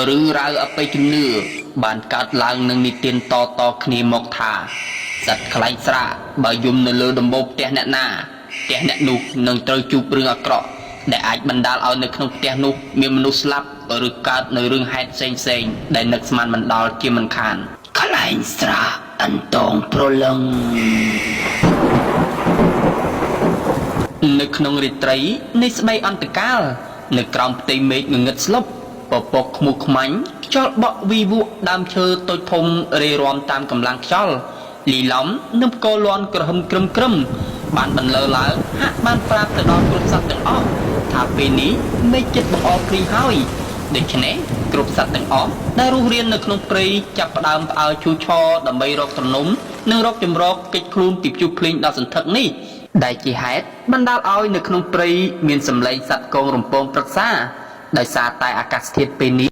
រឿងរ៉ាវអបិយជំនឿបានកើតឡើងនឹងនិទានតៗគ្នាមកថាសត្វខ្លែងស្រាកបើយំនៅលើដំបូលផ្ទះអ្នកណាផ្ទះអ្នកនោះនឹងត្រូវជួបរឿងអាក្រក់ដែលអាចបណ្ដាលឲ្យនៅក្នុងផ្ទះនោះមានមនុស្សស្លាប់ឬកើតនៅរឿងហេតុផ្សេងៗដែលនឹកស្មានមិនដល់ជាមិនខានខ្លែងស្រាកអន្តងព្រលឹង នៅក្នុងរាត្រីនៃស្បៃអន្តកាល នៅក្រោមផ្ទៃមេឃងងឹតស្លុបពពកខ្មោះខ្មាញ់ខ្យល់បក់វីវក់ដើមឈើតូចធំរេរាំតាមកម្លាំងខ្យល់លីឡំនិងផ្គរលាន់ក្រហឹមក្រឹមក្រឹមបានបន្លឺឡើងហាក់បានប្រាប់ទៅដល់គ្រប់សត្វទាំងអស់ថាពេលនេះមេឃចិត្តបង្អល់ព្រីងហើយដូច្នេះគ្រប់សត្វទាំងអស់ដែលរស់រាននៅក្នុងព្រៃចាប់ផ្ដើមផ្អើលឈូឆរដើម្បីរកទ្រនំនិងរកជំរកគេចខ្លួនពីព្យុះភ្លៀងដ៏សន្ធឹកនេះ ដែលជាហេតុបណ្ដាលឲ្យនៅក្នុងព្រៃមានសម្លេងសត្វកងរំពងប្រឹក្សាដោយសារតែអាកាសធាតុពេលនេះ